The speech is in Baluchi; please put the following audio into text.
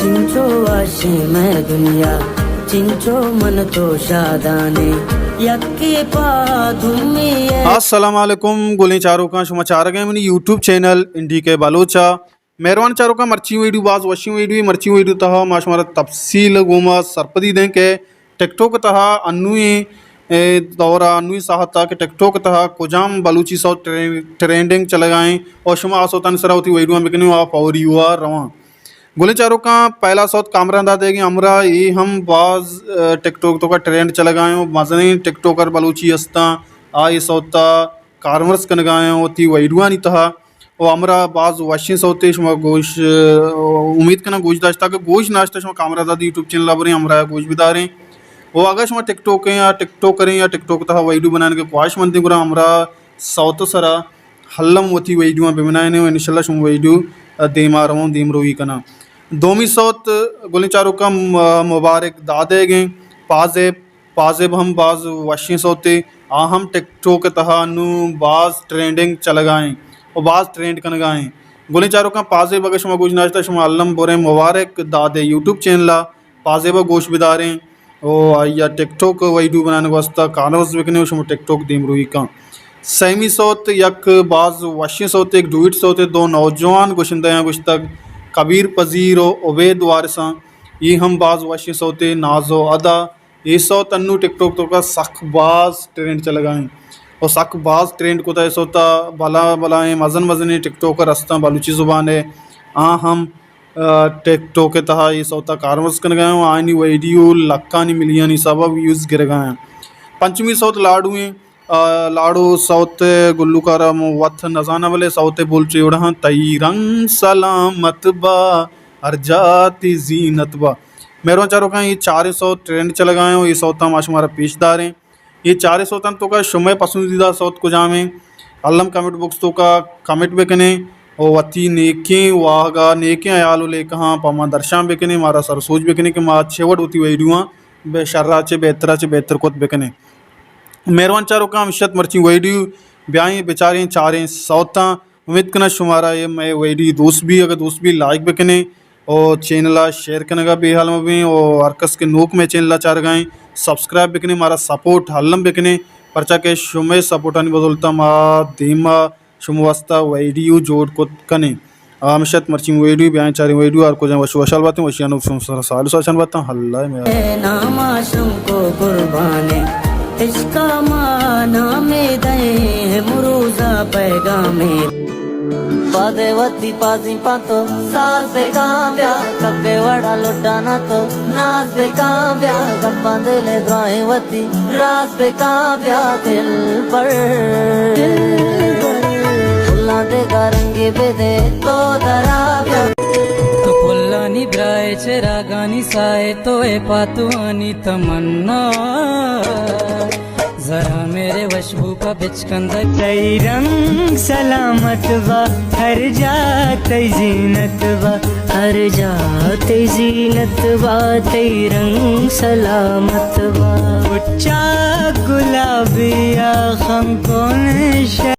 چنچو وشیں مئے دنیا، چنچو من تو شادانیں، یکے پہ دومی ء۔ السلام علیکم گلیں چاروکاں، شما چارگ ء منی یوٹیوب چینل این ڈی کے بلوچ ء۔ مہروان چاروکاں، مرچی ویڈیو باز وشیں ویڈیو، مرچی ویڈیو تہا ما شمارا تفصیل گوما سرپدی دیں کہ ٹک ٹاک تہا انویں، اے، دورا انویں ساعتا کہ ٹک ٹاک تہا کجام بلوچی سوت ٹرے-، ٹرینڈنگ چلگائیں اور شما آ سوتانی سرا وتی ویڈیو بکنیں و آ فوری ہوا رواں۔ گلیں چاروکاں، پہلا سوت کامران دادے گیں ہمراہ، اے ہم باز، اے، ٹک ٹاک توکا ٹرینڈ چلگائیں و مزنیں ٹک ٹاکر بلوچی ہستاں، آ اے سوتا کارمرز کنگائیں وتی ویڈیوانی تہا۔ و ہمراہ باز وشیں سوتے، شما گوش، امید کناں گوش داشتا کہ گوش ناشتا شما کامران داد یوٹیوب چینل بریں ہمراہ گوش بداریں۔ و اگر شما ٹک ٹاک یا ٹک ٹاکر یا ٹک ٹاک تہا ویڈیو بنانے کے خواہش مندیں گرا ہمراہ سوت سرا ہلم وتی ویڈیو بنائیں و انشاءاللہ شما ویڈیو دیما رواں، دیم روی کناں۔ دومی سوت گلیں چاروکاں م-، مبارک دادے گیں پازیب پازیب ہم باز وشیں سوتے، آ ہم ٹک ٹاک ء تہا نوں باز ٹرینڈنگ چلگائیں و باز ٹرینڈ کنگائیں۔ گلیں چاروکاں، پازیب اگہ شما گوش ناشتا، شما الم بریں مبارک داد ء یوٹیوب چینل ء پازیب ء گوش بداریں و آئی ء ٹک ٹاک ویڈیو بنانے واسطہ کانفرنس بکنیں و شما ٹک ٹاک دیمروی کن۔ سیمی سوت یک باز وشیں سوتے، یک ڈویٹ سوتے، دو نوجوان گشندیاں گشتگ، کبیر پذیر و عبید وارثاں۔ یہ ہم باز وشیں سوتے، ناز و ادا۔ اے سوت انو ٹک ٹاک توکا سک باز ٹرینڈ چلگا انت و سک باز ٹرینڈ کتا۔ اے سوتا بلا بلائیں مزن مزنیں ٹک ٹاکر ہستاں بلوچی زبان ء، آ ہم، آ، ٹک ٹاک ء تہا اے سوتا کارمرز کنگا انت و آئینی ویڈیو لکھانی ملینی حسابا ویوز گرگا انت۔ پنچمی سوت لاڈو انت۔ آ، لاڈو سوت گلوکار ء من وت نزاناں، بلے سوت ء بول چے وڑ ہاں، تئی رنگ سلامت با، ہر جا تئی زینت با۔ مہروان چاروکاں، اے چاریں سوت ٹرینڈ چلگا ایں و اے سوتاں ما شمارا پیش داریں۔ اے چاریں سوتاں توکا شمئے پسندیدہ سوت کجام ایں؟ الم کمنٹ باکس توکا کمنٹ بکنیں و وتی نیکیں واہگا، نیکیں ہیال و لیکہاں پہ ما درشان بکنیں، مارا سر سوج بکنیں کہ ما چے وڑ وتی ویڈیواں بہ شرا چہ بہترا چہ بہتر کت بکنیں۔ مہروان چاروکاں، ہمشت مرچی ویڈیو، بیائیں بچاریں چاریں سوتاں۔ امید کناں شمارا اے مئے ویڈیو دوست بی، اگر دوست بی لائک بکنیں اور چینل ء شیئر کنگا بے حال مبیں اور ہر کس کہ نوک مئے چینل ء چارگائیں سبسکرائب بکنیں، مارا سپورٹ ہلم بکنیں، پرچا کہ شمئے سپورٹانی بدولتا ما دیما شمئے واسطہ ویڈیو جوڑ کت کنیں۔ ہمشت مرچی ویڈیو، بیائیں چاریں ویڈیو، ہر کجا وش وشال باتیں، وشیانو شمئے سر سال سال چن باتاں، اللہ مے۔ اے نام آشم کو قربانے، عشق ما نام دے ہے مروزہ پیغامے۔ پادے وتی پازیں پاتو ساز بے کاں بیا، کپے وڑا لٹانا تو ناز بے کاں بیا، گپاں دل ء درائیں وتی راز بے کاں بیا دل پر۔ پھلاں دے گا رنگے بے دے تو درا بیا۔ تو پھلانی برائے چراگانی سائے تو اے پاتوانی تمنا۔ ذرا میرے وشبو پہ بچکندگ۔ تئی رنگ سلامت با، ہر جا تئی زینت با، ہر جا تئی زینت با، تئی رنگ سلامت با۔ اچا گلابی آ خنکون